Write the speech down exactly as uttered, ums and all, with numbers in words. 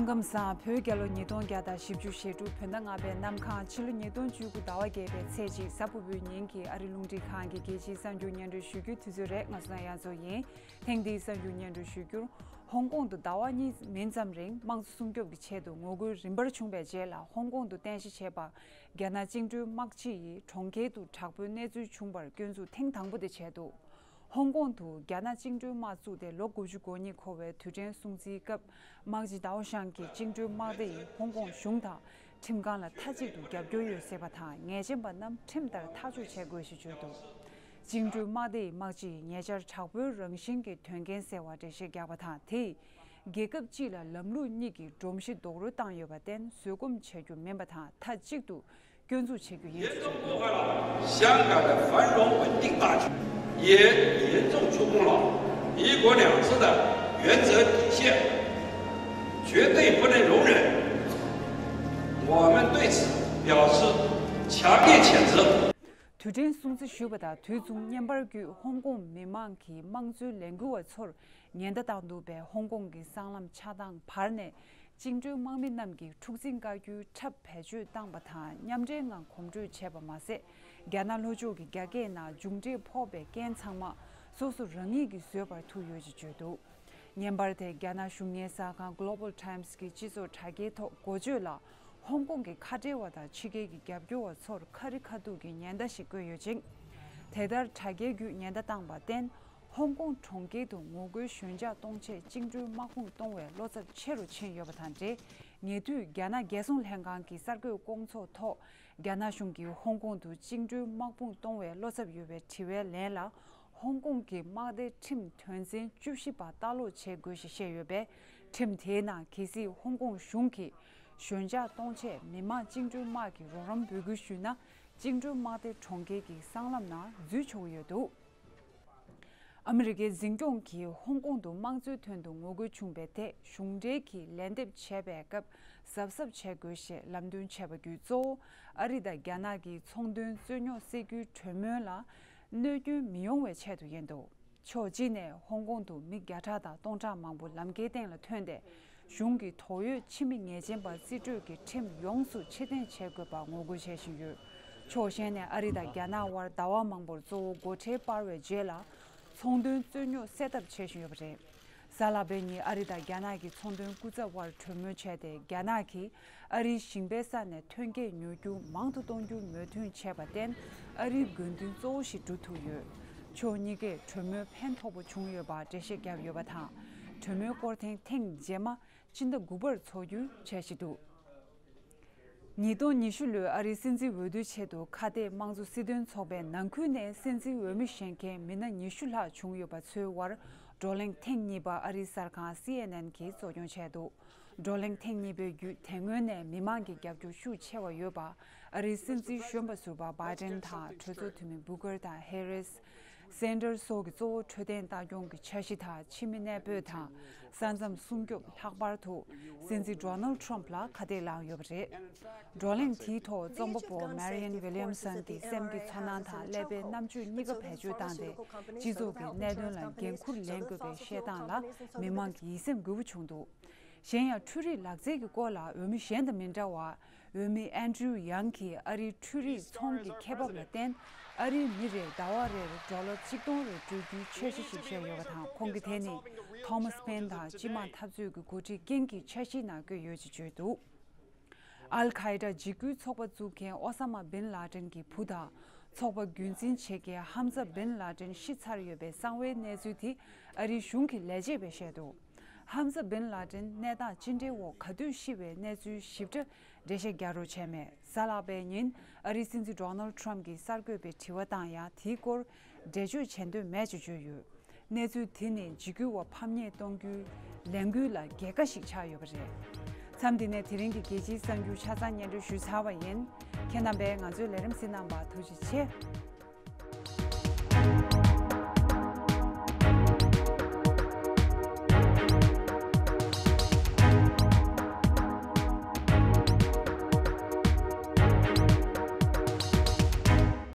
སྐུ་ཁམས་བཟང་། བོད་རྒྱལ་ལོ་ཉིས་སྟོང་བརྒྱ་དང་བཞི་བཅུ་ཞེ་དྲུག་བོད་ཟླ་ལྔ་པའི་གནམ་གང་། ཕྱི་ལོ་ཉིས་སྟོང་བཅུ་དགུ་ཟླ་བ་བརྒྱད་པའི་ཚེས་གཅིག་གཟའ་ཕུར་བུའི་ཉིན་གྱི་ཨ་རི་རླུང་འཕྲིན་ཁང་གི་རྒྱལ་སྤྱིའི་གསར་འགྱུར་སྙན་སྒྲོན་ཞུ་རྒྱུའི་དུས་ཚོད་རེད། ང་བསོད་ནམས་དབྱངས་མཚོ་ཡིན། ཐེངས་འདིའི་གསར་འགྱུར་སྙན་སྒྲོན་ཞུ་རྒྱུར། ཧོང་ཀོང་དུ་ཟླ་བ་གཉིས་མིན་ཙམ་རིང་དམངས་གཙོ་སྲུང་སྐྱོབ་ཀྱི་ཆེད་དུ་ངོ་རྒོལ་རིམ་པར་བྱུང་བའི་རྗེས་ལ། ཧོང་ཀོང་དུ་རྟེན་གཞི་བྱས་པ་རྒྱ་ནག་བཅིངས་འགྲོལ་དམག་སྤྱི་ཡིས་གྲོང་ཁྱེར་དུ་དྲག་པོའི་གནས་ཚུལ་བྱུང་བར་སྐྱོན་འཛུགས་ཐེངས་དང་པོ་དེ་བྱས་འདུག་ཧོང་ཀོང་དུ་རྒྱ་ནག་བཅིངས་འགྲོལ་དམག་བཙུགས་ཏེ་ལོ་དགུ་བཅུ་གོ་གཉིས་འཁོར་བའི་དུས་དྲན་སྲུང་བརྩིའི་སྐབས། དམག་སྤྱི་ཏའོ་ཤང་གིས་བཅིངས་འགྲོལ་དམག་སྡེ་ཡིས་ཧོང་ཀོང་གཞུང་དང་ཁྲིམས་ཁང་ལ་མཐའ་གཅིག་ཏུ་རྒྱབ་སྐྱོར་ཡོད་ཟེར་བ་དང་། ཉེས་ཅན་པ་རྣམས་ཁྲིམས་ལྟར་ཐག་གཅོད་བྱེད་དགོས་ཞེས་བརྗོད་འདུག་བཅིངས་འགྲོལ་དམག་སྡེ་ཡི་དམག་སྤྱི་ཡིས་ཉེ་ཆར་དྲག་པོའི་རང་བཞིན་གྱི་དོན་རྐྱེན་ཟེར་བ་འགྲེལ་བཤད་བརྒྱབ་པ་དང་། དེས་རྒྱལ་ཁབ་སྤྱི་ལ་ལམ་ལུགས་གཉིས་ཀྱི་སྒྲོམ་གཞི་རྡོག་རོལ་བཏང་ཡོད་པར་བརྟེན། བཟོད་སྒོམ་བྱ་རྒྱུ་མིན་པ་དང་། མཐའ་གཅིག་ཏུ་སྐྱོན་འཛུགས་བྱེད་རྒྱུ་ཡིན། 严重破坏了香港的繁荣稳定大局，也严重触碰了一国两制的原则底线，绝对不能容忍。我们对此表示强烈谴责。 དུས་དྲན་སྲུང་བརྩི་ཞུས་པ་དང་དུས་མཚུངས་བརྙན་པར་བརྒྱུད་ཧོང་ཀོང་མི་མང་གིས་དམངས་གཙོའི་ལས་འགུལ་བ་ཚོར་ཉེན་བརྡ་བཏང་འདུག་པས། ཧོང་ཀོང་གི་སྲང་ལམ་ཆགས་སྟངས་བར་ནས་བཅིངས་འགྲོལ་དམག་མི་རྣམས་ཀྱིས་འཁྲུག་འཛིང་བཀའ་བཀྱོན་ཁྲབ་བེད་སྤྱོད་བཏང་པ་དང་། མཉམ་འབྲེལ་ངང་གོམ་བགྲོད་བྱས་པ་མ་ཟད། རྒྱ་ནག་ལྷོ་ཕྱོགས་ཀྱི་རྒྱ་སྐད་ནང་མཇུག་འབྲས་ཕོག་པའི་རྐྱེན་ཚང་མ་སོ་སོ་རང་ཉིད་ཀྱིས་བཟོས་པར་ཐུག་ཡོད་ཅེས་བརྗོད་འདུག་བརྙན་པར་དེ་རྒྱ་ནག་གཞུང་གཉེར་གསར་ཁང་Global Times གྱི་སྤྱི་ཚོགས་དྲ་རྒྱའི་ཐོག་འགོ་བརྗོད་ལ། ཧོང་ཀོང་གི་ཁ་བྲལ་བ་དང་ཕྱི་རྒྱལ་གྱི་རྒྱབ་སྐྱོར་བ་ཚོར་ཁ་རི་ཁ་ཐུག་གི་ཉེན་བརྡ་ཞིག་བཀོད་ཡོད་ཅིང་། དེ་ལྟར་དྲ་རྒྱའི་བརྒྱུད་ཉེན་བརྡ་བཏང་བར་བརྟེན། ཧོང་ཀོང་གྲོང་ཁྱེར་དུ་ངོ་རྒོལ་ཞོད་འཇགས་གཏོང་ཆེད་བཅིངས་འགྲོལ་དམག་དཔུང་གཏོང་བའི་བློ་འཚབ་ཆེ་རུ་ཕྱིན་ཡོད་པ་དང་འབྲེལ། ཉེ་དུས་རྒྱ་ནག་རྒྱལ་སྲུང་ལྷན་ཁང་གི་གསར་འགོད་སྐོང་ཚོགས་ཐོག་རྒྱ་ནག་གཞུང་གིས་ཧོང་ཀོང་དུ་བཅིངས་འགྲོལ་དམག་དཔུང་གཏོང་བའི་བློ་འཚབ་ཡོད་པའི་དྲི་བའི་ལན་ལ། ཧོང་ཀོང་གི་དམག་སྡེ་ཁྲིམས་དོན་ཚན་བཅུ་བཞི་པ་ལྟ་ཀློག་བྱེད་དགོས་ཞེས་བཤད་ཡོད་པས། ཁྲིམས་དེའི་ནང་གལ་སྲིད་ཧོང་ཀོང་གཞུང་གིས་ཞོད་འཇགས་གཏོང་ཆེད་མི་དམངས་བཅིངས་འགྲོལ་དམག་གི་རོགས་རམ་འབོད་སྐུལ་ཞུས་ན། བཅིངས་འགྲོལ་དམག་སྡེ་གྲོང་ཁྱེར་གྱི་སྲང་ལམ་ནང་འཛུལ་ཆོག་གི་ཡོད་འདུག་ཨ་མི་རི་ཀའི་འཛིན་སྐྱོང་གིས་ཧོང་ཀོང་དུ་དམངས་གཙོའི་དོན་དུ་ངོ་རྒོལ་བྱུང་བའི་ཐད་གཞུང་འབྲེལ་གྱིས་ལན་འདེབས་བྱས་པའི་སྐབས་གཟབ་གཟབ་བྱེད་དགོས་ཞེས་ལམ་སྟོན་བྱས་པ་བརྒྱུད། གཙོ་བོ་ཨ་རི་དང་རྒྱ་ནག་གི་ཚོང་དོན་རྩོད་རྙོག་སེལ་རྒྱུའི་གྲོས་མོལ་ལ་གནོད་སྐྱོན་མི་ཡོང་བའི་ཆེད་དུ་ཡིན་འདུག་ཕྱོགས་གཅིག་ནས་ཧོང་ཀོང་དུ་མི་བརྒྱ་ཕྲག་དང་སྟོང་ཕྲག་མང་པོ་ལམ་ཁའི་སྟེང་ལ་ཐོན་ཏེ། གཞུང་གི་དོགས་ཡོད་ཕྱི་མི་ཉེས་ཅན་པ་རྩིས་སྤྲོད་ཀྱི་ཁྲིམས་ཡོངས་སུ་ཕྱིར་འཐེན་བྱེད་དགོས་པར་ངོ་རྒོལ་བྱེད་བཞིན་ཡོད། ཕྱོགས་གཞན་ནས་ཨ་རི་དང་རྒྱ་ནག་དབར་ཟླ་བ་མང་པོར་གཙོ་བོ་སྒོ་ཁྲལ་སྤར་བའི་རྗེས་ལ། ཚོང་དོན་རྩོད་རྙོག་སེལ་ཐབས་བྱེད་བཞིན་ཡོད་པ་རེད། གཟའ་ལྷག་པའི་ཉིན་ཨ་རི་དང་རྒྱ་ནག་གི་ཚོང་དོན་སྐུ་ཚབ་དབར་གྲོས་མོལ་བྱས་ཏེ། རྒྱ་ནག་གིས་ཨ་རིའི་ཞིང་པའི་ས་ནས་ཐོན་སྐྱེད་ཉོ་རྒྱུ་མང་དུ་གཏོང་རྒྱུ་མོས་མཐུན་བྱས་པར་བརྟེན། ཨ་རིའི་དགོས་འདུན་གཙོ་བོ་ཞིག་འགྲུབ་ཐུབ་ཡོད། ཕྱོགས་གཉིས་ཀས་གྲོས་མོལ་ཕན་ཐོགས་པོ་བྱུང་ཡོད་པར་འགྲེལ་བཤད་བརྒྱབ་ཡོད་པ་དང་། གྲོས་མོལ་སྐོར་ཐེངས་ཐེངས་རྗེས་མ་སྤྱི་ཟླ་དགུ་པར་འཚོགས་རྒྱུའི་འཆར་གཞི་འདུག་ཉིས་སྟོང་ཉི་ཤུ་ལོའི་ཨ་རིའི་སྲིད་འཛིན་འོས་བསྡུའི་ཆེད་དུ་ཁ་གཏད་དམངས་གཙོ་སྲིད་དོན་ཚོགས་པའི་ནང་ཁུལ་ནས་སྲིད་འཛིན་འོས་མི་བཞེངས་མཁན་མི་སྣ་ཉི་ཤུ་ལྷག་བྱུང་ཡོད་པ་ཚོའི་དབར་བགྲོ་གླེང་ཐེངས་གཉིས་པ་ཨ་རིའི་གསར་ཁང་སི་ཨེན་ཨེན་གྱིས་གཙོ་སྐྱོང་བྱས་འདུག་བགྲོ་གླེང་ཐེངས་གཉིས་པའི་བརྒྱུད་དེ་སྔོན་ནས་མི་མང་གི་རྒྱབ་སྐྱོར་ཤུགས་ཆེ་བ་ཡོད་པ་ཨ་རིའི་སྲིད་འཛིན་གཞོན་པ་ཟུར་པ་བྷའི་ཌེན་དང་གྲོས་ཚོགས་འཐུས་མི་བྷུ་ཀར་དང་ཧེ་རིས། སན་ཌར་སོགས་ཀྱི་གཙོ་བོ་འཕྲོད་བསྟེན་ལྟ་སྐྱོང་གི་འཆར་གཞི་དང་ཕྱི་མི་གནས་སྤོས་དང་ས་མཚམས་སྲུང་སྐྱོབ། ལྷག་པར་དུ་སྲིད་འཛིན་ཌོ་ནལ་ཌི་ཊརམ་ཕི་ལ་ཁ་གཏད་ལངས་ཡོད་པ་རེད། བགྲོ་གླེང་དེའི་ཐོག་རྩོམ་པ་པོ་མེ་རི་ཡན་ཝི་ལི་ཡམ་སན་གྱིས་སེམས་ཀྱི་ཚོར་སྣང་དང་ཀླད་པའི་རྣམ་དཔྱོད་གཉིས་ཀ་བེད་སྤྱོད་བཏང་སྟེ། སྤྱི་ཚོགས་ཀྱི་གནད་དོན་ལ་འགན་འཁུར་ལེན་དགོས་པའི་བཤད་སྟངས་ལ་མི་མང་གི་ཡིད་སེམས་འགུལ་པོ་བྱུང་འདུག་གཞན་ཡང་འཕྲུལ་རིག་ལག་རྩལ་གྱི་སྐོར་ལ་འོས་མི་གཞན་དང་མི་འདྲ་བར། འོས་མི་ཨན་ཌྲུ་ཡང་གིས་ཨ་རིའི་འཕྲུལ་རིག་ཚོང་གི་ཁེ་འབབ་ལ་བརྟེན། ཨ་རིའི་མི་རེར་ཟླ་བ་རེར་ཌོ་ལར་གཅིག་སྟོང་རེ་སྤྲོད་རྒྱུའི་འཆར་གཞི་ཞིག་བཞག་ཡོད་པ་དང་། ཁོང་གིས་དེ་ནི་ཐོ་མཱས་ཕེན་དང་སྤྱི་དམངས་འཐབ་རྩོད་ཀྱི་འགོ་ཁྲིད་ཀིང་གི་འཆར་གཞིའི་ནང་བཀོད་ཡོད་ཅེས་བརྗོད་འདུག་ཨལ་ཁ་ཡེ་ད་འཇིགས་སྐུལ་ཚོགས་པ་བཙུགས་མཁན་ཨོ་ས་མ་བིན་ལ་ཏིན་གྱི་བུ་དང་། ཚོགས་པ་རྒྱུན་འཛིན་བྱེད་མཁན་ཧམ་ཛ་བིན་ལ་ཏིན་ཤི་ཚར་ཡོད་པའི་གསང་བའི་གནས་ཚུལ་དེ་ཨ་རིའི་གཞུང་གིས་ལས་བྱེད་པས་བཤད་འདུག་ཧམ་ཛ་བིན་ལ་ཏིན་གནས་སྟངས་ཅི་འདྲའི་འོག་ག་དུས་ཤི་བའི་གནས་ཚུལ་ཞིབ་ཕྲ་འགྲེལ་བཤད་རྒྱག་རོགས་བྱས་མེད། གཟའ་ལྷག་པའི་ཉིན་ཨ་རིའི་སྲིད་འཛིན་ཌོ་ནལ་ཌི་ཊརམ་གྱིས་གསར་འགོད་པའི་དྲི་བ་བཏང་ཡང་། དེའི་སྐོར་འགྲེལ་བརྗོད་བྱེད་འདོད་མེད་ཅེས་བརྗོད་ཡོད། གནས་ཚུལ་དེ་ནི་འཇིགས་སྐུལ་བ་ཕམ་ཉེས་གཏོང་རྒྱུའི་ལས་འགུལ་ལ་རྒྱལ་ཁ་ཞིག་ཆགས་ཡོད་པ་རེད། མཚམས་འདི་ནས་དེ་རིང་གི་རྒྱལ་སྤྱིའི་གསར་འགྱུར་ཆ་ཚང་སྙན་སྒྲོན་ཞུས་ཚར་བ་ཡིན། ཁྱེད་རྣམ་པས་ང་ཚོའི་ལས་རིམ་གཟིགས་གནང་བར་ཐུགས་རྗེ་ཆེ།